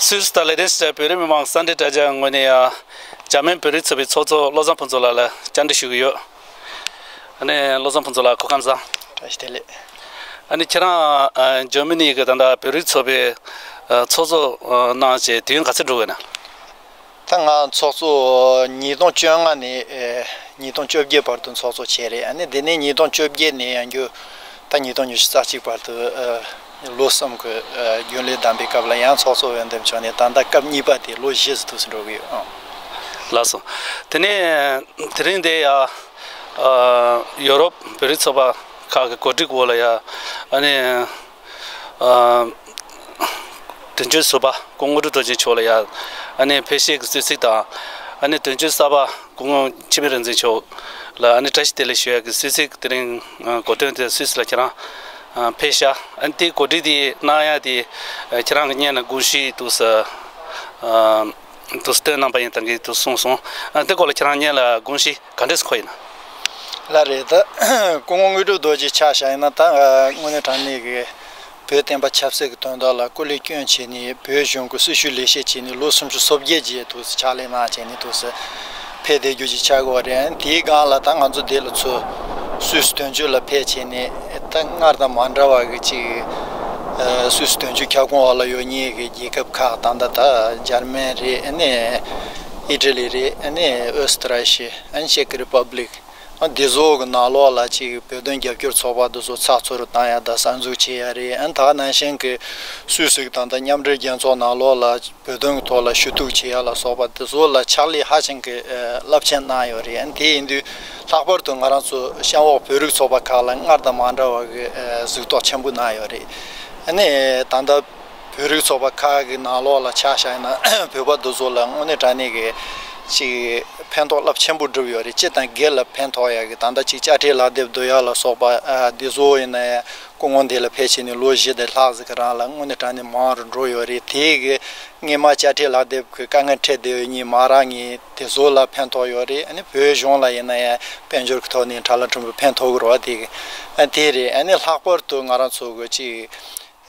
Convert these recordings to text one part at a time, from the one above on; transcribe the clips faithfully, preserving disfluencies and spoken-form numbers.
སུད་སི་དང་ལེ་ཏེན་སི་བོད་རིགས་མི་མང་གི་སེ་ན་ཊི་བཀྲ་ཤིས་ངོས་ནས་ཡང་འཇར་མན་བོད་རིགས་ཚོགས་པའི་ཚོགས་གཙོ་བློ་བཟང་ཕུན་ཚོགས་ལགས་ལ་བཅར་འདྲི་ཞུ་གི་ཡོད། ཨ་ནི་བློ་བཟང་ཕུན་ཚོགས་ལགས་སྐུ་ཁམས་བཟང་། བཀྲ་ཤིས་བདེ་ལེགས། ཨ་ནི་ཁྱེད་རང་ཨ་འཇར་མ་ནི་གི་ད་ལྟ་བོད་རིགས་ཚོགས་པའི་ཨ་ཚོགས་གཙོ་ཨ་གནང་བྱས་དུས་ཡུན་ག་ཚོད་འགྲོ་གི་ན། ད་ང་ཚོགས་གཙོ་ཉིས་སྟོང་བཅོ་ལྔ་ནས་ཨེ་ཉིས་སྟོང་བཅོ་བརྒྱད་བར་དུ་ཚོགས་གཙོ་བྱས་རེད། ཨ་ནི་དེ་ནས་ཉིས་སྟོང་བཅོ་བརྒྱད་ནས་ཡང་རྒྱུ་ད་ཉིས་སྟོང་ཉི་ཤུ་རྩ་གཅིག་བར་དུ་ཨེ་ལོ་གསུམ་གྱི་ཨེ་རྒྱུན་ལས་བདམས་པའི་སྐབས་ལ་ཡང་ཚོགས་གཙོ་འོས་འདེམས་བྱུང་ནས་ད་ལྟ་སྐབས་གཉིས་པ་དེ་ལོ་བཞི་ཙམ་དུས་སུ་འགྲོ་གི་ཡོད། ཨང་། ལགས་སོ། དེ་ནས་དེ་རིང་འདི་ཡ་ཨ་ཡོ་རོབ་བོད་རིགས་ཚོགས་པ་ཁག་གི་གོ་སྒྲིག་འོག་ལ་ཡ་ཨ་ནི། ཨ་དོན་གཅོད་ཟུར་པ་སྐུ་ངོ་དངོས་གྲུབ་རྡོ་རྗེ་མཆོག་ལ་ཡང་ཨ་ནི་ཕེབས་བྱས་ཀྱི་གསོལ་ཚིགས་དང་། ཨ་ནི་དོན་གཅོད་གསར་པ་སྐུ་ངོ་འཆི་མེད་རིག་འཛིན་མཆོག་ལ་ཨ་ནི་བཀྲ་ཤིས་བདེ་ལེགས་ཞུ་ཡག་གི་གསོལ་ཚིགས་དེ་རིང་ཨ་གོ་སྟོན་དེ་སུད་སི་ལ་ཁྱེད་རང་ཨ་ཕེབས་ཤག་ཨ་ནི་དེ་གོ་སྒྲིག་དེ་གནང་ཡག་དེ་ཨ་ཁྱེད་རང་གི་སྔོན་ལ་དགོངས་གཞི་འདུག་ས་ཨ་འདུག་སྟོན་གནང་པ་ཡིན་ད་གི་འདུག་གསུངས་སོང་། ཨ་དེ་སྐོར་ལ་ཁྱེད་རང་སྔོན་ལ་དགོངས་གཞི་ག་འདྲས་སུ་འཁོད་ཡིན་ན། ལགས་རེད། ད་སྐུ་ངོ་དངོས་གྲུབ་རྡོ་རྗེ་ཆ་བཞག་ཡིན་ན་ད་དངོས་གནས་དྲང་གནས་ཀྱི་བོད་བསྟན་པ་ཆབ་སྲིད་ཀྱི་དོན་དག་ལ་སྐུ་ལས་བསྐྱོན་བྱས་ནས་བོད་གཞུང་གི་སྲི་ཞུ་ལས་བྱེད་བྱས་ནས་ལོ་སུམ་ཅུ་སོ་བརྒྱད་རྗེས་འདུག་སེ་ཕྱག་ལས་གནང་བྱས་ནས་འདུག་སེ་ཕེབས་བསྡད་རྒྱུ་ཅིག་ཆགས་ཀྱི་ཡོད་རེད། དེའི་སྒང་ལ་ད་ང་ཚོ་འདི་ལ་ཚུར་སུད་སི་དོན་གཅོད་ལ་ཕེབས་བྱས་ནས་ད་སྔར་དང་མ་འདྲ་བ་གི་ཅིག་སུད་སི་དོན་གཅོད་ཁྱབ་ཁོངས་འོག་ལ་ཡོད་མཁན་གྱི་རྒྱལ་ཁབ་ཁག་ད་ལྟ་ད་འཇར་མན་རེད། ཨ་ནི་ཨི་ཊ་ལི་རེད། ཨ་ནི་ཨོ་སི་ཊ་ར་ཤི་ཡ། ཨ་ནི་ཅེཀ་རི་པབ་ལིག་ཨ་འདི་ཚོ་གི་ནང་ལོགས་ལ་ཅིག་བོད་དོན་རྒྱབ་སྐྱོར་ཚོགས་པ་འདི་ཚོ་ཚགས་ཚུད་དུ་བཏང་ཡ་དང་གསར་འཛུགས་བྱེད་ཡ་རེད། ཨ་ད་ག་ནང་བཞིན་གི་སུད་སི་གི་ད་ལྟ་མཉམ་འབྲེལ་རྒྱལ་ཚོགས་ནང་ལོགས་ལ་བོད་དོན་གི་ཐོག་ལ་ཞུ་གཏུག་བྱེད་ཡ་ལ་སོགས་པ་འདི་ཚོ་ལ་ཕྱག་ལས་ཧ་ཅང་གི་ཨ་རླབས་ཆེན་གནང་ཡོད་རེད། ཨ་དེ་ཡིན་དུས་ལྷག་པར་དུ་ང་རང་ཚོ་གཤམ་འོག་བོད་རིགས་ཚོགས་པ་ཁག་ལ་སྔར་དང་མ་འདྲ་བ་གི་ཨ་གཟིགས་རྟོག་ཆེན་པོ་གནང་ཡོད་རེད། ཨ་ནི་ད་ལྟ་བོད་རིགས་ཚོགས་པ་ཁག་གི་ནང་ལོགས་ལ་ཆ་བཞག་ན་བོད་པ་འདི་ཚོ་ལ་དངོས་གནས་དྲང་གནས་ཀྱི་ཅིག་ཕན་ཐོགས་རླབས་ཆེན་པོ་བསྒྲུབས་ཡོད་རེད། སྤྱི་དང་སྒེར་ལ་ཕན་ཐོགས་ཡག་གི་ད་ལྟ་ཅིག་དཔྱ་ཁྲལ་ལག་དེབ་བསྡུ་ཡག་ལ་སོགས་པ་ཨ་འདི་ཚོ་ཡིན་ན་ཡང་སྐུ་ངོ་འདི་ལ་ཕེབས་བྱས་ནས་ལོ་བཞི་དང་ལྷག་ཙམ་གྱི་རིང་ལ་དངོས་གནས་དྲང་གནས་མང་རུ་འགྲོ་ཡོད་རེད། དེ་གི་སྔས་མ་དཔྱ་ཁྲལ་ལག་དེབ་ཀྱི་དཀའ་ངལ་འཕྲད་བསྡད་ཡོད་མཁན་མ་རག་མཁན་དེ་ཚོ་ལ་ཕན་ཐོགས་ཡོད་རེད། ཨ་ནི་བོད་གཞུང་ལ་ཡིན་ན་ཡང་དཔལ་འབྱོར་གྱི་ཐོག་ནས་དྲ་ལམ་ཕྲན་བུ་ཕན་ཐོགས་ཀྱི་རེད་བ། དེ་གི་ཨ་དེ་རེད། ཨ་ནི་ལྷག་པར་དུ་ང་རང་ཚོ་གི་ཅིག་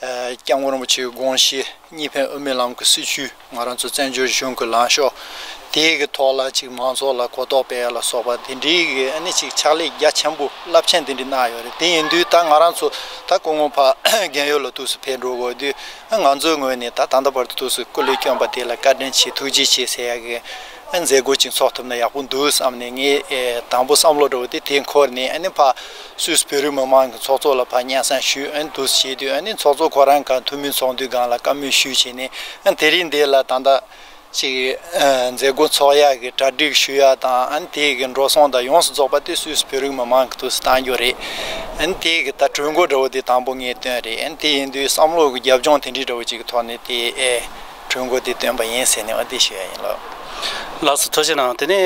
སྐྱབས་མགོན་རིན་པོ་ཆེའི་དགོངས་གཞི་གཉིས་ཕན་དབུ་མའི་ལམ་གྱི་སྲིད་བྱུས། ང་རང་ཚོ་བཙན་བྱོལ་གཞུང་གི་ལངས་ཕྱོགས་དེའི་གི་ཐོག་ལ་ཅིག་མང་ཚོགས་ལ་གོ་རྟོགས་སྤེལ་ཡ་ལ་སོགས་པ་དེ་འདྲའི་གི་ཨ་ནི་ཅིག་ཕྱག་ལས་རྒྱ་ཆེན་པོ་རླབས་ཆེན་དེ་འདྲ་གནང་ཡོད་རེད། དེ་ཡིན་དུས་ད་ང་རང་ཚོ་ད་སྐུ་ངོ་ཕར་རྒན་ཡོལ་ལ་འདུག་སེ་ཕེབས་འགྲོ་དགོས་དུས་ང་ཚོའི་ངོས་ནས་ད་ད་ལྟ་བར་དུ་འདུག་སེ་སྐུ་ལས་བསྐྱོན་པ་དེ་ལ་བཀའ་དྲིན་ཆེ་ཐུགས་རྗེ་ཆེ་ཟེར་ཡ་གི་མཛད་སྒོ་ཅིག་འཚོགས་ཐུབ་ན་ཡག་པོ་འདུག་བསམ་ནས་ངས་ཨེ་དང་པོ་བསམ་བློ་འདྲ་བོ་དེ་དེ་འཁོར་ནས་ཨ་ནི་ཕར་སུད་སི་བོད་རིགས་མི་མང་གི་ཚོགས་གཙོ་ལ་ཕར་སྙན་སེང་ཞུས། ཨ་ནི་འདུག་བྱས་དུས་ཨ་ནི་ཚོགས་གཙོ་ཁོ་རང་ག་འཐུས་མི་ཚོགས་འདུའི་སྒང་ལ་བཀའ་མོལ་ཞུས་བྱས་ནས་ཨ་ནི་དེ་རིང་འདི་ལ་ད་ལྟ་ཅིག་ཨ་མཛད་སྒོ་འཚོགས་ཡག་གི་གྲ་སྒྲིག་ཞུ་ཡག་དང་ཨ་ནི་དེ་གི་འགྲོ་སོང་དང་ཡོངས་སུ་རྫོགས་པ་དེ་སུད་སི་བོད་རིགས་མི་མང་གི་དུས་སུ་བཏང་རྒྱུ་རེད། ཨ་ནི་དེ་གི་ད་གྲོས་འགོ་འདྲ་བོ་དེ་དང་པོ་ངས་བཏོན་རེད། ཨ་ནི་དེ་ཡིན་དུས་བསམ་བློ་གི་རྒྱབ་ལྗོངས་དེ་འདྲའི་འདྲ་བོ་ཅིག་གི་ཐོག་ནས་དེ་ཨེ། གྲོས་འགོ་དེ་བཏོན་པ་ཡིན་ཟེར་ནས་འོ་དེ་ཞུ་ཡ་ཡིན་ལགས། ལགས་སོ། ཐུགས་རྗེ་གནང་། དེ་ནས་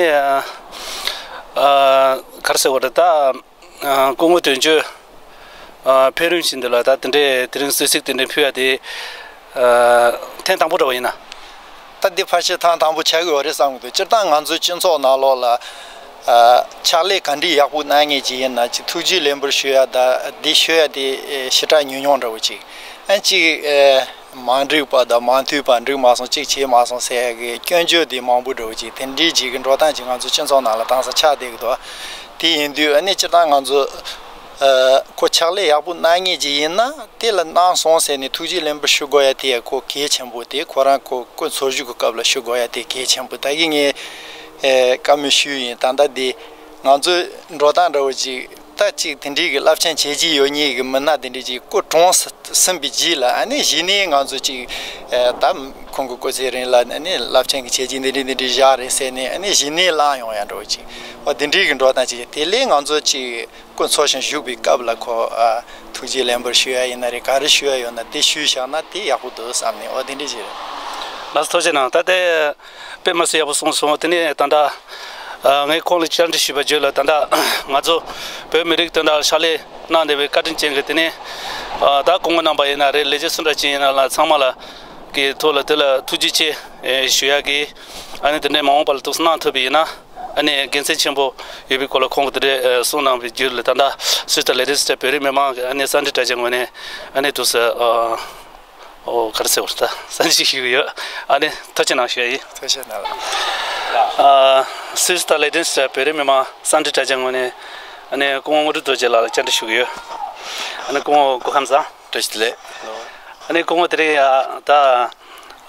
ཨ་ག་རེ་ཟེར་བ་རེད་ད། ཨ་སྐུ་ངོ་དོན་གཅོད་ཨ་ཕེབས་རིམ་བཞིན་དུ་ལ་ད་དེ་འདྲའི་དེ་རིང་གསོལ་ཚིགས་དེ་འདྲའི་ཕུལ་ཡ་དེ་ཨ་ཐེངས་དང་པོ་འདྲ་བ་ཡིན་ན། ད་འདི་ཕལ་ཆེར་ཐེངས་དང་པོ་ཆགས་ཀྱི་ཡོད་རེད་བསམ་གི་འདུག་སྤྱིར་བཏང་ང་ཚོའི་སྤྱི་ཚོགས་ནང་ལོགས་ལ་ཨ་ཕྱག་ལས་ག་འདྲའི་ཡག་པོ་གནང་མཁན་ཅིག་ཡིན་ན་ཅིག་ཐུགས་རྗེ་ལེགས་འབུལ་ཞུ་ཡ་ད་འདི་ཞུ་ཡ་དེ་ཞེ་དྲག་ཉུང་ཉུང་འདྲ་བོ་ཅིག་ཨ་ཅིག་ཨ། མ་འགྲིག་པ་དང་མ་མཐུན་པ། འགྲིག་མ་སོང་། གཅིག་བྱས་མ་སོང་ཟེར་ཡ་གི་སྐྱོན་བརྗོད་དེ་མང་པོ་འདྲ་བོ་ཅིག་དེ་འདྲའི་ཅིག་གི་འགྲོ་སྟངས་ཅིག་ང་ཚོ་སྤྱི་ཚོགས་ནང་ལ་དྭངས་གསལ་ཆགས་བསྡད་ཀྱི་འདུག་དེ་ཡིན་དུས་ཨ་ནི་སྤྱིར་བཏང་ང་ཚོ་ཨ་ཁོ་ཕྱག་ལས་ཡག་པོ་གནང་མཁན་ཅིག་ཡིན་ན་དེ་ལ་གནང་སོང་ཟེར་ནས་ཐུགས་རྗེ་ལེགས་འབུལ་ཞུ་དགོས་ཡ་དེ་ཡ་ཁོ་གལ་ཆེན་པོ། དེ་ཁོ་རང་ཁོ་སྐུ་འཚོ་བཞུགས་ཀྱི་སྐབས་ལ་ཞུ་དགོས་ཡ་དེ་གལ་ཆེན་པོ། ད་གིན་ངས་ཨ་བཀའ་མོལ་ཞུས་ཡིན། ད་ལྟ་དེ་ང་ཚོའི་འགྲོ་སྟངས་འདྲ་བོ་ཅིག་ད་ཅིག་དེ་འདྲའི་གི་རླབས་ཆེན་བྱས་རྗེས་ཡོད་མཁན་གི་མི་སྣ་དེ་འདྲའི་ཅིག་སྐུ་གྲོངས་ཟིན་པའི་རྗེས་ལ་ཨ་ནི་གཞི་ནས་ང་ཚོ་ཅིག་ཨ་ད་ཁོང་གི་སྐུ་ཚེ་རིང་ལ་ཨ་ནི་རླབས་ཆེན་གི་བྱས་རྗེས་འདི་འདྲའི་འདི་འདྲའི་བཞག་རེད་ཟེར་ནས་ཨ་ནི་གཞི་ནས་བླངས་ཡོང་ཡ་འདྲ་བོ་ཅིག་འོ་དེ་འདྲའི་གི་འགྲོ་སྟངས་ཅིག་དེ་ལས་ང་ཚོ་ཅིག་སྐུ་འཚོ་ཞིང་བཞུགས་པའི་སྐབས་ལ་ཁོ་ཨ་ཐུགས་རྗེ་ལེགས་འབུལ་ཞུ་ཡ་ཡིན་ན་རེད། ག་རེ་ཞུ་ཡ་ཡོད་ན་དེ་ཞུས་བཞག་ན་དེ་ཡག་པོ་འདུག་བསམ་ནས་འོ་དེ་འདྲའི་ཅིག་རེད། ལགས་སོ། ཐུགས་རྗེ་གནང་། ད་དེ་དཔེ་མི་སྲིད་ཡག་པོ་གསུངས་སོང་། དེ་ནས་ད་ལྟ་ཨ་ངས་ཁོང་ལ་བཅར་འདྲི་ཞུས་པ་བརྒྱུད་ལ་ད་ལྟ་ང་ཚོ་བོད་མི་རིགས་དོན་དག་ལ་ཕྱག་ལས་གནང་བསྡད་པའི་བཀའ་དྲིན་ཅན་གྱི་དེ་ནས་ཨ་ད་སྐུ་ངོ་རྣམ་པ་ཡིན་ན་རེད། ལས་བྱེད་སུ་འདྲ་ཅིག་ཡིན་ན་ལ་ཚང་མ་ལ་གི་ཐོག་ལ་དེ་ལ་ཐུགས་རྗེ་ཆེ་ཨེ་ཞུ་ཡག་གི་ཨ་ནི་དེ་འདྲའི་མ་འོངས་པ་ལ་ཐུགས་སྣང་ཐུབ་པ་ཡིན་ན་ཨ་ནི་དགེ་མཚན་ཆེན་པོ་ཡོད་པའི་སྐོར་ལ་ཁོང་གིས་དེ་འདྲའི་ཨེ་གསུངས་གནང་བའི་བརྒྱུད་ལ་ད་ལྟ་སུད་སི་དང་ལེ་ཏེན་སི་བོད་རིགས་མི་མང་གི་ཨ་ནི་སེ་ན་ཊི་བཀྲ་ཤིས་ངོས་ནས་ཨ་ནི་ཐུགས་སུ་ཨ། ཨོ་ག་རེ་ཟེར་བ་ད་ས་འཇིགས་ཞུ་གི་ཡོད། ཨ་ནི་ཐུགས་རྗེ་གནང་ཞུ་ཡ་ཡིན། ཐུགས་རྗེ་གནང་ལགས། ཨ་སུད་སི་དང་ལེགས་ལྡན་སུད་སི་བོད་རིགས་མི་མང་སངས་ཁྲི་གྲྭ་ཆེན་ངོས་ནས་ཨ་ནི་སྐུ་ངོ་དངོས་གྲུབ་རྡོ་རྗེ་ལགས་ལ་བཅར་འདྲི་ཞུ་གི་ཡོད། ཨ་ནི་སྐུ་ངོ་སྐུ་ཁམས་བཟང་། བཀྲ་ཤིས་བདེ་ལེགས། ཨ་ནི་སྐུ་ངོ་དེ་རིང་ཡ་ད་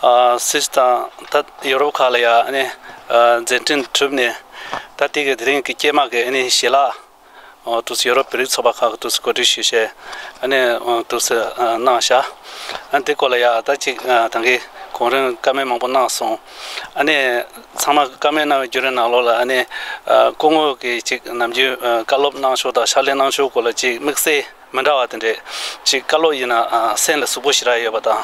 ཨ་སུད་སི་དང་ད་ཡོ་རོབ་ཁག་ལ་ཡ་ཨ་ནི་ཨ་མཛད་འཕྲིན་གྲུབ་ནས་ད་དེ་གི་དེ་རིང་གི་སྐྱེས་མ་གི་ཨ་ནི་ཞལ་ལག་ཨོ་དུས་སུ་ཡོ་རོབ་བོད་རིགས་ཚོགས་པ་ཁག་གི་དུས་སུ་གོ་སྒྲིག་ཞུས་བྱས་ཨ་ནི་ཨོ་དུས་སུ་ཨ་གནང་བཞག་ཨ་དེ་སྐོར་ལ་ཡ་ད་ཅིག་ཨ་ད་གིན་གོང་རིམ་བཀའ་མོལ་མང་པོ་གནང་སོང་། ཨ་ནི་ཚང་མ་བཀའ་མོལ་གནང་བའི་བརྒྱུད་རིམ་ནང་ལོགས་ལ་ཨ་ནི་ཨ་སྐུ་ངོ་གིས་ཅིག་ནམ་རྒྱུན་ཨ་བཀའ་སློབ་གནང་ཕྱོགས་དང་ཕྱག་ལས་གནང་ཕྱོགས་སྐོར་ལ་ཅིག་དམིགས་བསལ་མི་འདྲ་བ་དེ་འདྲས་ཅིག་བཀའ་སློབ་ཡིན་ན་ཨ་སེམས་ལ་ཟུག་པོ་ཞེ་དྲག་ཡོད་པ་དང་།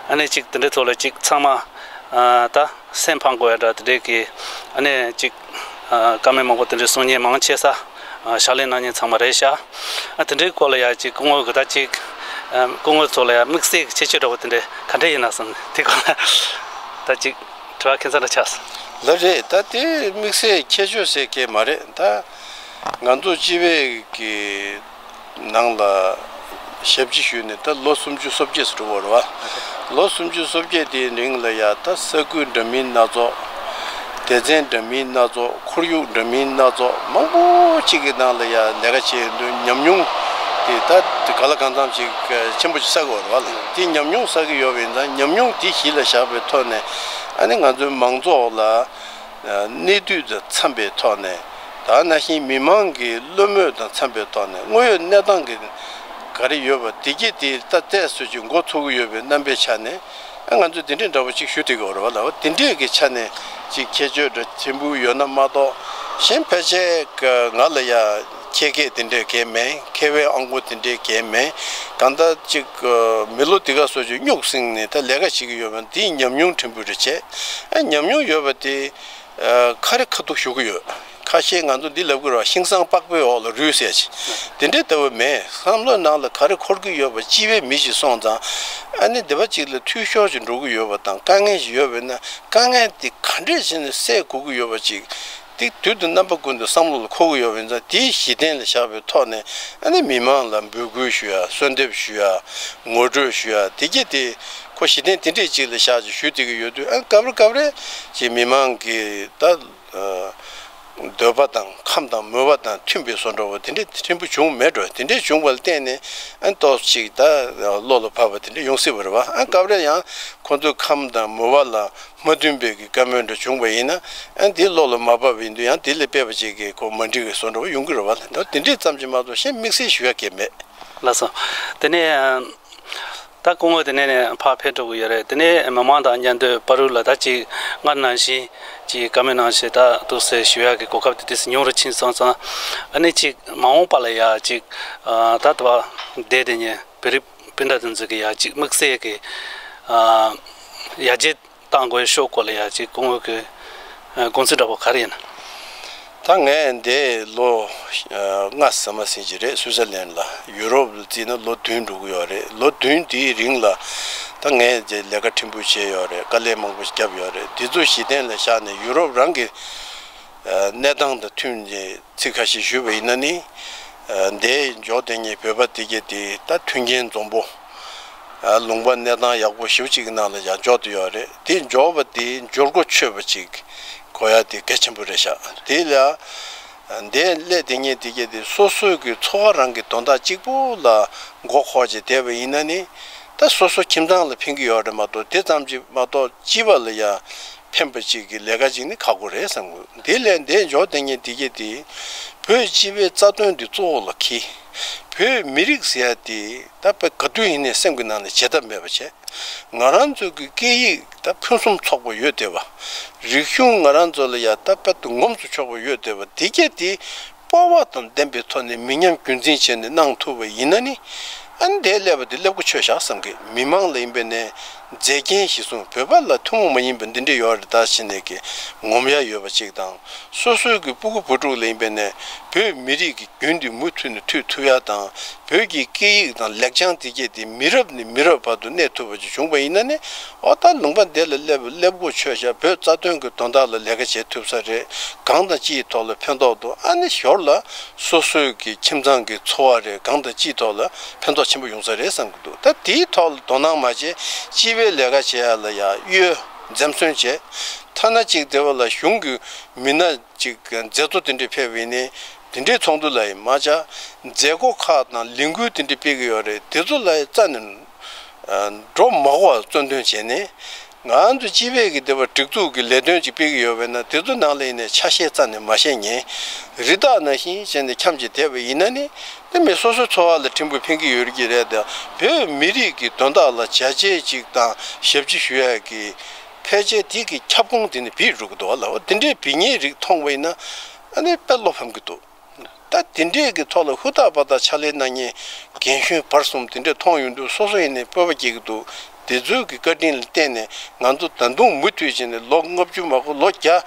ཨ་ནི་ཅིག་དེ་འདྲའི་ཐོག་ལ་ཅིག་ཚང་མ་ཨ་ད་སེམས་ཕམ་དགོས་ཡ་འདྲ་དེ་འདྲའི་གི་ཨ་ནི་ཅིག་ཨ་བཀའ་མོལ་མང་པོ་དེ་འདྲའི་གསུང་མཁན་མང་ཆེ་ས་ཨ་ཕྱག་ལས་གནང་མཁན་ཚང་མ་རེད་ཤག་ཨ་དེ་འདྲའི་སྐོར་ལ་ཡ་ཅིག་སྐུ་ངོ་གི་ད་ཅིག་ཨ་སྐུ་ངོ་ཚོ་ལ་ཡ་དམིགས་བསལ་གྱི་ཁྱད་ཆོས་འདྲ་བོ་དེ་འདྲ་ག་འདྲ་ཡིན་ན་བསམ་དེ་སྐོར་ལ་ད་ཅིག་དྲི་བ་ཁྱད་མཚར་འདྲ་ཆགས་སོང་། ལགས་རེད། ད་དེ་དམིགས་བསལ་ཁྱད་ཆོས་ཟེར་གྱི་མ་རེད། ད་ང་ཚོ་སྤྱི་པའི་གི་ནང་ལ་ཞབས་ཕྱི་ཞུས་ནས་ད་ལོ་སུམ་ཅུ་སོ་བརྒྱད་ཙམ་འགྲོ་བ་རེད་བ། ལོ་སུམ་ཅུ་སོ་བརྒྱད་དེའི་རིང་ལ་ཡ་ད་ས་ཁུལ་འདྲ་མིན་སྣ་ཚོགས། སྡེ་ཚན་འདྲ་མིན་སྣ་ཚོགས། ཁོར་ཡུག་འདྲ་མིན་སྣ་ཚོགས་མང་པོ་ཅིག་གི་ནང་ལ་ཡ་ལས་ཀ་བྱེད་ཡོང་དུས་ཉམས་མྱོང་དེ་ད་ག་ལ་གང་འཚམ་ཅིག་ཆེན་པོ་ཅིག་བསགས་ཡོད་རེད་བ་ལ། དེ་ཉམས་མྱོང་བསགས་ཀྱི་ཡོད་པ་ཡིན་ཙང་ཉམས་མྱོང་དེ་གཞི་ལ་བཞག་པའི་ཐོག་ནས་ཨ་ནི་ང་ཚོའི་མང་ཚོགས་ལ་གནས་དུས་དང་འཚམ་པའི་ཐོག་ནས། ད་ནང་བཞིན་མི་མང་གི་བློ་མོས་དང་འཚམ་པའི་ཐོག་ནས་དངོས་ཡོད་གནས་སྟངས་ཀྱི་ག་རེ་ཡོད་པ་དེ་གྱད་དེ་ད་ཏོག་ཙམ་ཅིག་མགོ་ཚོད་ཀྱི་ཡོད་པའི་རྣམ་པའི་ཆ་ནས་ཨ་ང་ཚོས་དེ་འདྲའི་འདྲ་པོ་ཅིག་ཞུ་བསྡད་ཀྱི་ཡོད་རེད་བ་ལ། དེ་འདྲའི་གི་ཆ་ནས་ཅིག་ཁྱད་ཆོས་འདྲ་ཕྲན་བུ་ཡོད་ན་མ་གཏོགས་གཞན་ཕལ་ཆེར་གི་ང་ལ་ཡ་ཁྱད་ཁྱད་དེ་འདྲའི་གང་མེད། ཁེ་བའི་ཨང་གོ་དེ་འདྲའི་གང་མེད། གང་ལྟར་ཅིག་མི་ལོ་དེ་ག་ཙམ་ཅིག་སྨྱུག་བསྲིངས་ནས་ད་ལས་ཀ་བྱེད་ཀྱི་ཡོད་པ་འདིའི་ཉམས་མྱོང་ཕྲན་བུ་རེ་བྱས། ཨ་ཉམས་མྱོང་ཡོད་པ་དེ། ཨ་ཁ་རི་ཁ་ཐུག་ཞུ་གི་ཡོད། ཁ་ཤས་ང་ཚོ་འདི་ལབ་གི་རེད་བ། ཤིང་བཟང་པགས་པའི་འོག་ལ་རུལ་ཟེར་ཅིག་དེ་འདྲའི་ལྟ་བུ་མེད། བསམ་བློའི་ནང་ལ་ག་རེ་འཁོར་གི་ཡོད་པ་སྤྱི་པའི་མི་ཞིག་སོང་ཙང་། ཨ་ནི་སྡེ་པ་གཅིག་ལ་འཐུས་ཤོར་ཞིག་འགྲོ་གི་ཡོད་པ་དང་དཀའ་ངལ་ཞིག་ཡོད་པ་ཡིན་ན་དཀའ་ངལ་དེ་ག་འདྲས་བྱས་ནས་སེལ་དགོས་ཀྱི་ཡོད་པ་ཅིག་དེ་དུས་དང་རྣམ་པ་ཀུན་ཏུ་བསམ་བློ་ལ་འཁོར་གྱི་ཡོད་པ་ཡིན་ཙང་དེའི་གཞི་རྟེན་ལ་བཞག་པའི་ཐོག་ནས་ཨ་ནི་མི་མང་ལ་འབོད་སྐུལ་ཞུ་ཡ། གསོལ་འདེབས་ཞུ་ཡ། ངོ་སྤྲོད་ཞུ་ཡ། དེ་གྱད་དེ་ཁོ་གཞི་རྟེན་དེ་འདྲས་ཅིག་ལ་བཞག་ཅིག་ཞུ་བསྡད་ཀྱི་ཡོད་དུས། ཨ་སྐབས་རེ་སྐབས་རེ་ཅིག་མི་མང་གི་ད་འདོད་པ་དང་ཁམས་དང་མོས་པ་དང་མཐུན་པའི་བཟོ་འདྲ་བོ་དེ་འདྲས་ཕྲན་བུ་བྱུང་མེད་འགྲོ། དེ་འདྲས་བྱུང་བ་ལ་བརྟེན་ནས་ཨ་ཏོག་ཅིག་ད་བློ་ལ་བབས་པ་དེ་འདྲས་ཡོང་སྲིད་པ་རེད་བ། ཨ་སྐབས་རེ་ཡང་ཁོ་ཚོའི་ཁམས་དང་མོས་པ་ལ་མ་མཐུན་པའི་གི་བཀའ་མོལ་འདྲ་བྱུང་བ་ཡིན་ན། ཨ་འདི་བློ་ལ་མ་བབས་པ་ཡིན་དུས་ཡང་དེ་ལས་སྤེལ་བ་ཅིག་གི་ཁོ་མ་འགྲིག་གི་བཟོ་འདྲ་བོ་ཡོང་གི་རེད་བ། ད་དེ་འདྲས་ཙམ་ཅིག་མ་གཏོགས་གཞན་དམིགས་བསལ་ཞུ་ཡ་གང་ཡང་མེད། ལགས་སོ། དེ་ནས་ད་སྐུ་ངོ་དེ་ནས་ནས་ཕར་ཕེབས་འགྲོ་གི་ཡོད་རེད། དེ་ནས་མི་མང་དང་མཉམ་དུ་བར་དུ་ལ་ད་ཅིག་སྔར་ནང་བཞིན་ཅིག་བཀའ་མོལ་གནང་བྱས་ད་འདུག་སེ་ཞུ་ཡག་གི་གོ་སྐབས་དེ་དུས་སུ་ཉུང་རུ་ཕྱིན་སོང་ཙང་། ཨ་ནི་ཅིག་མ་འོངས་པ་ལ་ཡ་ཅིག་ད་ལྟ་བ་བསྡད་དེ་ཉན་བོད་རིགས་སྤུན་ཟླ་དེ་ཚོ་གི་ཡ་ཅིག་དམིགས་བསལ་གི་ཡར་རྒྱས་གཏང་དགོས་ཕྱོགས་སྐོར་ལ་ཡ་ཅིག་སྐུ་ངོ་གི་དགོངས་ཚུལ་འདྲ་པོ་ག་རེ་ཡིན་ན། ད་ངས་འདས་ལོ་ལྔ་ཟིན་མ་ཟིན་གྱི་རེད། སུའི་ཙར་ལན་ལ་ཡུ་རོབ་ལ་བརྩིས་ན་ལོ་བདུན་འགྲོ་གི་ཡོད་རེད། ལོ་བདུན་དེའི་རིང་ལ་ད་ངས་ལས་ཀ་ཕྲན་བུ་བྱས་ཡོད་རེད། དཀའ་ལས་མང་པོ་བརྒྱབ་ཡོད་རེད། དེ་ཚོ་གཞི་རྟེན་ལ་བཞག་ནས་ཡུ་རོབ་རང་གི་གནས་སྟངས་དང་མཐུན་ནས་ཚིག་ཁ་ཤས་ཞུས་པ་ཡིན་ན་ནི། འདས་འཇོག་དེ་ཉིད་བོད་པ་དེ་གྱད་དེ་ད་མཐུན་རྐྱེན་འཛོམས་པོ། ལུང་པ་གནས་སྟངས་ཡག་པོ་ཞེ་པོ་ཅིག་གི་ནང་ལ་ཡང་འཇོག་བསྡད་ཡོད་རེད། དེ་འཇོག་པ་དེ་འབྱོར་གོ་ཆོད་པ་ཅིག་དགོས་ཡ་དེ་གལ་ཆེན་པོ་རེད་ཤག་དེ་ལ་འདས་སླེབས་དེ་ཉིད་དེ་གྱད་དེ་སོ་སོའི་གི་འཚོ་བ་རང་གི་དོན་དག་གཅིག་པོ་ལ་མགོ་འཁོར་བྱས་བསྡད་པ་ཡིན་ན་ནི། ད་སོ་སོ་ཁྱིམ་ཚང་ལ་ཕན་གྱི་ཡོད་རེད་མ་གཏོགས་དེ་ཙམ་ཅིག་མ་གཏོགས་སྤྱི་པ་ལ་ཡ་ཕན་པ་ཅིག་གི་ལས་ཀ་ཅིག་ནི་ཁག་པོ་རེད་བསམ་གི། དེ་ལས་འདས་འཇོག་དེ་ཉིད་དེ་གྱད་དེ་བོད་སྤྱི་པའི་རྩ་དོན་དེ་གཙོ་བོ་ལ་འཁྱེར། བོད་མི་རིགས་ཟེར་ཡ་དེ་ད་དཔེ་ག་དུས་ཡིན་ནའི་སེམས་ཀྱི་ནང་ནས་བརྗེད་ཐབས་མེད་པ་བྱས། ང་རང་ཚོ་གི་སྐད་ཡིག་ད་ཕུན་སུམ་ཚོགས་པོ་ཡོད་བསྡད་པ། རིག་གཞུང་ང་རང་ཚོ་ལ་ཡ་ད་དཔེ་ད་ངོམས་སུ་ཆོག་པོ་ཡོད་བསྡད་པ་དེ་གྱད་དེ་སྤོབས་པ་དང་ལྡན་པའི་ཐོག་ནས་མི་ཉམས་རྒྱུན་འཛིན་བྱས་ནས་གནང་ཐུབ་པ་ཡིན་ན་ནི། ཨ་ནི་འདས་སླེབས་པ་དེ་སླེབས་གོ་ཆོད་ཤག་བསམ་གི། མི་མང་ལ་ཡིན་པས་ནས་ མཛེས་རྒྱན་གཞིར་བཟུང་བོད་པ་ལ་ཐུན་མོང་མ་ཡིན་པའི་འདི་འདྲ་ཡོད་རེད་ད་ཟེར་ནས་ཀྱི་ངོམ་ཡ་ཡོད་པ་ཅིག་དང་། སོ་སོའི་གི་སྤུ་གུ་བུ་ཕྲུག་ལ་ཡིན་པས་ནས་བོད་མི་རིགས་ཀྱི་རྒྱུན་འདི་མུ་མཐུད་ནས་མཐུད་ཐུབ་ཡ་དང་། བོད་ཀྱི་སྐད་ཡིག་དང་ལེགས་བྱང་འདི་གས་དེ་མི་རབས་ནས་མི་རབས་བར་དུ་གནས་ཐུབ་པ་ཅིག་བྱུང་བ་ཡིན་ན་ནི། ཨོ་ད་ལུང་པ་འདི་ལ་སླེབས་སླེབས་གོ་ཆོད་ཤག་བོད་རྩ་དོན་གྱི་དོན་དག་ལ་ལས་ཀ་བྱེད་ཐུབ་ས་རེད། གང་དང་ཅིའི་ཐོག་ལ་ཕན་ཐོགས་འདུག་ཨ་ནི་ཞོར་ལ་སོ་སོའི་གི་ཁྱིམ་ཚང་གི་འཚོ་བ་རེད། གང་དང་ཅིའི་ཐོག་ལ་ཕན་ཐོགས་ཆེན་པོ་ཡོང་ས་རེད་བསམ་གི་འདུག་ད་དེའི་ཐོག་ལ་དོ་སྣང་མ་བྱས་སྤྱི་པའི་ལས་ཀ་བྱེད་ཡ་ལ་ཡ་གཡོལ་འཛེམ་ཟོན་བྱས། ཐ་ན་ཅིག་དེ་བ་ལ་གཞུང་གི་མི་སྣ་ཅིག་མཛད་གཙོ་དེ་འདྲས་ཕེབས་པ་ཡིན་ནའི་དེ་འདྲའི་ཚོགས་འདུ་ལ་ཡིན་མ་ཆ་མཛད་སྒོ་ཁག་དང་ལས་འགུལ་དེ་འདྲས་སྤེལ་གི་ཡོད་རེད། དེ་ཚོ་ལ་ཡི་རྩ་ནས་འགྲོ་མ་དགོས་པ་གཙོ་འདོན་བྱས་ནས། ང་ཚོ་སྤྱི་པའི་གི་དེ་བ་སྒྲིག་འཛུགས་ཀྱི་ལས་དོན་ཅིག་སྤེལ་གི་ཡོད་པས་ན་དེ་ཚོ་ནང་ལ་ཡིན་ནའི་ཆ་ཤས་རྩ་ནས་མ་བཤད་ཉན། རི་དྭགས་ནང་བཞིན་བྱས་ནས་འཁྱམས་ཀྱི་བསྡད་པ་ཡིན་ན་ནི་དེ་མི་སོ་སོའི་འཚོ་བ་ལ་ཕྲན་བུ་ཕན་གི་ཡོད་ཀྱི་རེད་དེ། བོད་མི་རིགས་ཀྱི་དོན་དག་ལ་བྱས་རྗེས་ཅིག་དང་ཞབས་ཕྱི་ཞུ་ཡ་གི་ཕལ་ཆེར་དེ་གི་ཁྱབ་ཁོངས་དེ་ནི་བིད་འགྲོ་གི་འདུག་བ་ལ། འོ་དེ་འདྲའི་བིད་ཉེན་རིགས་མཐོང་བ་ཡིན་ན་ཨ་ནི་དཔེ་བློ་ཕམ་གི་འདུག་ད་དེ་འདྲའི་གི་ཐོག་ལ་ཧུར་ཐག་འབད་ཐག་ཕྱག་ལས་གནང་མཁན་རྒན་གཞོན་བར་གསུམ་དེ་འདྲ་མཐོང་ཡོང་དུས་སོ་སོ་ཡིན་ནའི་སྤོབས་པ་སྐྱེ་གི་འདུག་དེ་ཚོའི་གི་བཀའ་དྲིན་ལ་བརྟེན་ནས་ང་ཚོ་ད་དུང་མུ་མཐུད་བྱས་ནས་ལོ་ལྔ་བཅུ་མ་དགོས་ལོ་བརྒྱ་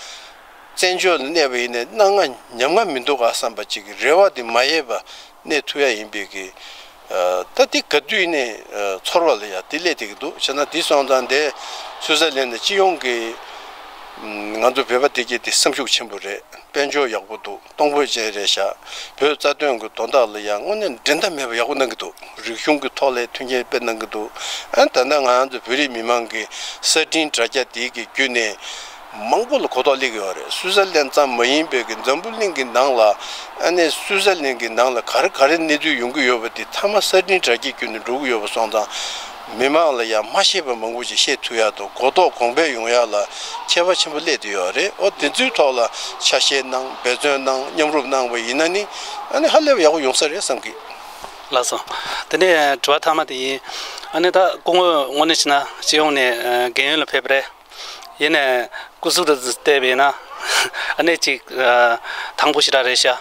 བཙན་བྱོལ་ལ་གནས་པ་ཡིན་ནའི་སྣང་ང་ཉམས་ང་མི་འདུག་ག་བསམ་པ་ཅིག་གི་རེ་བ་དེ་མ་ཡལ་བ་གནས་ཐུབ་ཡ་ཡིན་པའི་གི། ད་དེ་ག་དུས་ནས་ཚོར་བ་ལ་ཡ་དེ་སླེབས་བསྡད་ཀྱི་འདུག་བྱས་ན་དེ་སོང་ཙང་དེ་སུའི་ཙར་ལན་ནས་སྤྱི་ཡོངས་ཀྱི་ང་ཚོ་བོད་པ་དེ་གྱད་དེ་སེམས་ཤུགས་ཆེན་པོ་རེད། དཔལ་འབྱོར་ཡག་པོ་འདུག་གཏོང་ཕོད་ཅན་རེད་ཤག་བོད་རྩ་དོན་གྱི་དོན་དག་ལ་ཡང་དངོས་གནས་འགྲན་ཟླ་མེད་པ་ཡག་པོ་གནང་གི་འདུག་རིག་གཞུང་གི་ཐོག་ལ་མཐུན་རྐྱེན་སྤེལ་གནང་གི་འདུག་ཨ་ད་ལྟ་ང་རང་ཚོ་བོད་རིགས་མི་མང་གི་གསར་འཕྲིན་དྲ་རྒྱ་དེའི་གི་བརྒྱུད་ནས་མང་པོ་ལ་གོ་རྟོགས་སླེབས་ཀྱི་ཡོད་རེད། སུའི་ཙར་ལན་ཙམ་མ་ཡིན་པའི་གི་འཛམ་བུ་གླིང་གི་ནང་ལ་ཨ་ནི་སུའི་ཙར་ལན་གི་ནང་ལ་ག་རེ་ག་རེ་གནས་ཚུལ་ཡོང་གི་ཡོད་པ་དེ་མཐའ་མ་གསར་འཕྲིན་དྲ་རྒྱའི་བརྒྱུད་ནས་འགྲོ་གི་ཡོད་པ་སོང་ཙང་། མི་མང་ལ་ཡང་མ་ཤེས་པ་མང་པོ་ཞིག་ཤེས་ཐུབ་ཡག་དང་གོ་རྟོགས་གོང་འཕེལ་ཡོང་ཡག་ལ་ཁྱད་པར་ཆེན་པོ་སླེབས་བསྡད་ཡོད་རེད། ཨོ་དེ་ཚོའི་ཐོག་ལ་ཆ་ཤས་གནང་འབད་བརྩོན་གནང་མཉམ་རུབ་གནང་བ་ཡིན་ན་ནི་ཨ་ནི་ཧ་ལས་པ་ཡག་པོ་ཡོང་ས་རེད་བསམ་གི། ལགས་སོ། དེ་ནས་དྲི་བ་མཐའ་མ་དེ་ཡིན། ཨ་ནི་ད་སྐུ་ངོ་དངོས་གནས་བྱས་ན་སྤྱི་ཡོངས་ནས་རྒན་ཡོལ་ལ་ཕེབས་པ་རེད། ཡིན་ནའི་སྐུ་གཟུགས་དེ་བལྟས་པ་ཡིན་ན་ཨ་ནི་ཅིག་ཐང་པོ་ཞེ་དྲག་རེད་ཤག་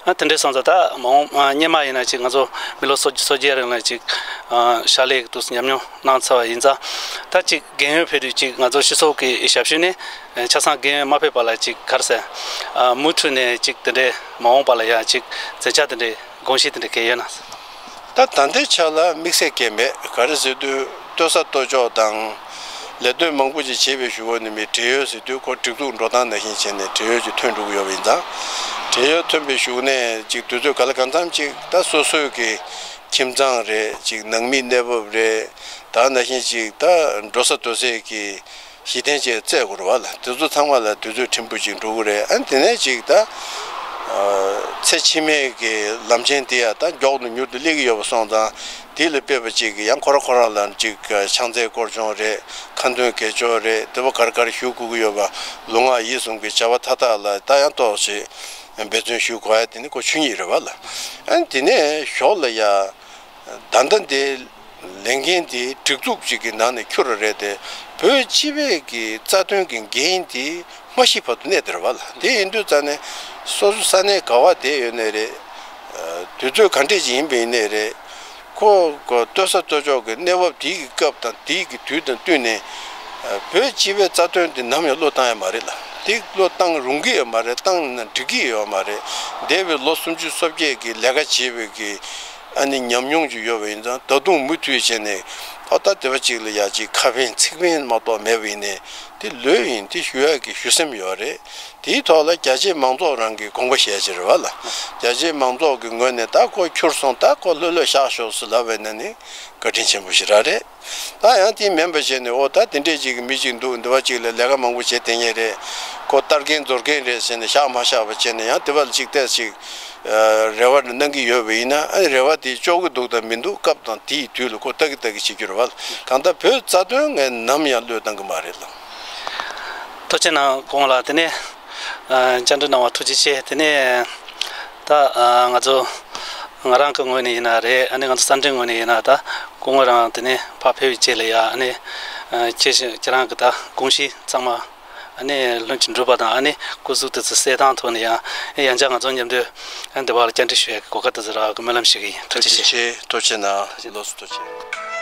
ཨ་དེ་འདྲའི་སོང་ཙང་ད་མ་འོངས་སྔོན་མ་ཡིན་ན་ཅིག་ང་ཚོ་མི་ལོ་སོ་སོ་བརྒྱད་རིང་ལ་ཅིག་ཕྱག་ལས་ཀྱི་དུས་སུ་ཉམས་མྱོང་གནང་ཚར་བ་ཡིན་ཙང་ད་ཅིག་རྒན་ཡོལ་ཕེབས་དུས་ཅིག་ང་ཚོ་སྤྱི་ཚོགས་ཀྱི་ཞབས་ཞུ་ནི་ཆ་ཚང་རྒན་ཡོལ་མ་ཕེབས་པ་ལ་ཅིག་ག་རེ་ཟེར་མུ་མཐུད་ནས་ཅིག་དེ་འདྲའི་མ་འོངས་པ་ལ་ཡང་ཅིག་མཛད་འཆར་དེ་འདྲའི་དགོངས་གཞི་དེ་འདྲ་གལ་ཡོད་ན། ད་ད་ལྟའི་ཆ་ལ་དམིགས་བསལ་གལ་མེད། ག་རེ་ཟེར་དུས་ལྟོས་ས་ལྟོ་ཅོག་དང་ལས་དོན་མང་པོ་ཅིག་བྱེད་པའི་གཞུག་གུ་ནས་མི་བགྲེས་ཡོལ་ཟེར་དུས་ཁོ་སྒྲིག་འཛུགས་འགྲོ་སྟངས་ནང་བཞིན་བྱས་ནས་བགྲེས་ཡོལ་ཅིག་ཐོན་འགྲོ་གི་ཡོད་པ་ཡིན་ཙང་། བགྲེས་ཡོལ་ཐོན་པའི་གཞུག་ནས་ཅིག་དུས་ཚོད་ག་ལ་གང་འཚམ་ཅིག་ད་སོ་སོའི་གི་ཁྱིམ་ཚང་རེད། ཅིག་ནང་མི་གནས་བབ་རེད། ད་ནང་བཞིན་ཅིག་ད་འགྲོ་ས་འགྲོ་སའི་གི་གཞི་རྟེན་ཅིག་བཙལ་དགོས་རེད་བ་ལ། དེ་ཚོ་ཚང་མ་ལ་དུས་ཚོད་ཕྲན་བུ་ཅིག་འགྲོ་གི་རེད། ཨ་དེ་ནས་ཅིག་ད་ཚེ་ཕྱི་མའི་གི་ལམ་ཆེན་དེ་ཡང་ད་མགྱོགས་དང་མྱུར་དུ་སླེབས་ཀྱི་ཡོད་པ་སོང་ཙང་། དེ་ལ་དཔག་པ་ཅིག་གི་ཡང་ཁོ་རང་ཁོ་རང་ལ་ཅིག་ཕྱག་འཚལ་སྐོར་སྦྱོང་རེད། ཁ་འདོན་དགེ་སྦྱོར་རེད། དེ་བ་ག་རེ་ག་རེ་ཞུ་དགོས་ཀྱི་ཡོད་པ་ལུས་ངག་ཡིད་གསུམ་གྱི་བྱ་བ་མཐའ་དག་ལ་ད་ཡང་ཏོག་ཙམ་འབད་བརྩོན་ཞུ་དགོས་ཡ་དེ་ནི་ཁོ་ཆོས་ཉིད་རེད་བ་ལ། ཨ་དེ་ནས་ཞོར་ལ་ཡ། ད་ལྟ་འདི་ལས་འགན་འདི་སྒྲིག་འཛུགས་ཅིག་གི་ནང་ནས་འཁྱུར་རེད་དེ། བོད་སྤྱི་པའི་གི་རྩ་དོན་གི་འགན་འདི་མ་ཤི་བར་དུ་གནས་བསྡད་རེད་བ་ལ། དེ་ཡིན་དུས་ཙང་ནས་སོ་སོ་ས་གནས་ག་བ་བསྡད་ཡོད་ནའི་རེད། དུས་ཚོད་ག་འདྲས་ཅིག་ཡིན་པ་ཡིན་ནའི་རེད། ཁོ་ཁོ་ལྟོས་ས་ལྟོས་ཕྱོགས་ཀྱི་གནས་བབ་དེའི་གི་སྐབས་དང་དེའི་གི་དུས་དང་བསྟུན་ནས། བོད་སྤྱི་པའི་རྩ་དོན་དེ་ནམ་ཡང་བློས་བཏང་ཡ་མ་རེད་ལ། དེ་བློས་བཏང་རུང་གི་ཡོད་མ་རེད། བཏང་ན་འགྲིག་གི་ཡོད་མ་རེད། འདས་པའི་ལོ་སུམ་ཅུ་སོ་བརྒྱད་ཀྱི་ལས་ཀ་བྱས་པའི་གི་ཨ་ནི་ཉམས་མྱོང་ཅིག་ཡོད་པ་ཡིན་ཙང་། ད་དུང་མུ་མཐུད་བྱས་ནས་ཨོ་ད་དེ་བ་ཅིག་ལ་ཡ་ཅིག་ཁ་ཕན་ཚིག་ཕན་མ་གཏོགས་མེད་པ་ཡིན་ནའི་དེ་ལོས་ཡིན། དེ་ཞུ་ཡ་གི་ཞུ་སེམས་ཡོད་རེད། དེའི་ཐོག་ལ་རྒྱ་ཆེའི་མང་ཚོགས་རང་གི་དགོངས་པ་བཞེས་ཕྱིར་བ་ལ། རྒྱ་ཆེའི་མང་ཚོགས་ཀྱི་ངོས་ནས་ད་ཁོ་འཁྱུར་སོང་། ད་ཁོ་ལྷོད་ལྷོད་བཞག་ཤོག་ཟེར་ལབ་པ་ཡིན་ན་ནི་བཀའ་དྲིན་ཆེན་པོ་ཞིག་རང་རེད། ད་ཡང་དེ་མིན་པ་བྱས་ནས་ཨོ་ད་དེ་འདྲས་ཅིག་གི་མི་ཅིག་འདུག་འདི་བ་ཅིག་ལ་ལས་ཀ་མང་པོ་བྱེད་བསྡད་མཁན་རེད། ཁོ་ལྟ་མཁན་ཟོར་མཁན་རེད་ཟེར་ནས་བཞག་མ་བཞག་པ་བྱས་ནས། ཡང་དེ་བ་ལ་ཅིག་ཏོག་ཙམ་རེ་བ་གནང་གི་ཡོད་པ་ཡིན་ན། ཨ་རེ་བ་དེ་ལྕོགས་ཀྱི་འདུག་དང་མི་འདུག་སྐབས་དང་དེའི་དུས་ལ་ཁོ་ལྟ་གི་ལྟ་གི་བྱེད་རྒྱུ་རེད་བ། གང་ལྟར་བོད་རྩ་དོན་ངས་ནམ་ཡང་བློས་བཏང་གི་མ་རེད་ལ། ཐུགས་རྗེ་གནང་སྐུ་ངོ་ལགས། དེ་ནས་ཨ་བཅར་འདྲི་གནང་བ་ཐུགས་རྗེ་ཆེ། དེ་ནས་ད་ཨ་ང་ཚོ་ང་རང་གི་ངོས་ནས་ཡིན་ན་རེད། ཨ་ནི་ང་ཚོ་གསར་འཕྲིན་ངོས་ནས་ཡིན་ན། ད་སྐུ་ངོ་རང་དེ་ནས་ཕར་ཕེབས་པའི་རྗེས་ལ་ཡ། ཨ་ནི་ཨ་ཁྱེད་ཁྱེད་རང་གི་ད་དགོངས་གཞི་ཚང་མ་ཨ་ནི་ལྷུན་གྱིས་འགྲུབ་པ་དང་། ཨ་ནི་སྐུ་གཟུགས་དེ་ཚོ་གསལ་ཐང་ཐོག་ནས་ཡང་ཡང་བསྐྱར་ང་ཚོ་མཉམ་དུ་ཨ་འདི་བར་བཅར་འདྲི་ཞུ་ཡག་གི་གོ་སྐབས་དེ་ཚོ་རག་གི་སྨོན་ལམ་ཞུ་གི་ཡིན། ཐུགས་རྗེ་ཆེ། ཐུགས་རྗེ་ཆེ། ཐུགས་རྗེ་གནང་། ལགས་སོ། ཐུགས་རྗེ་ཆེ།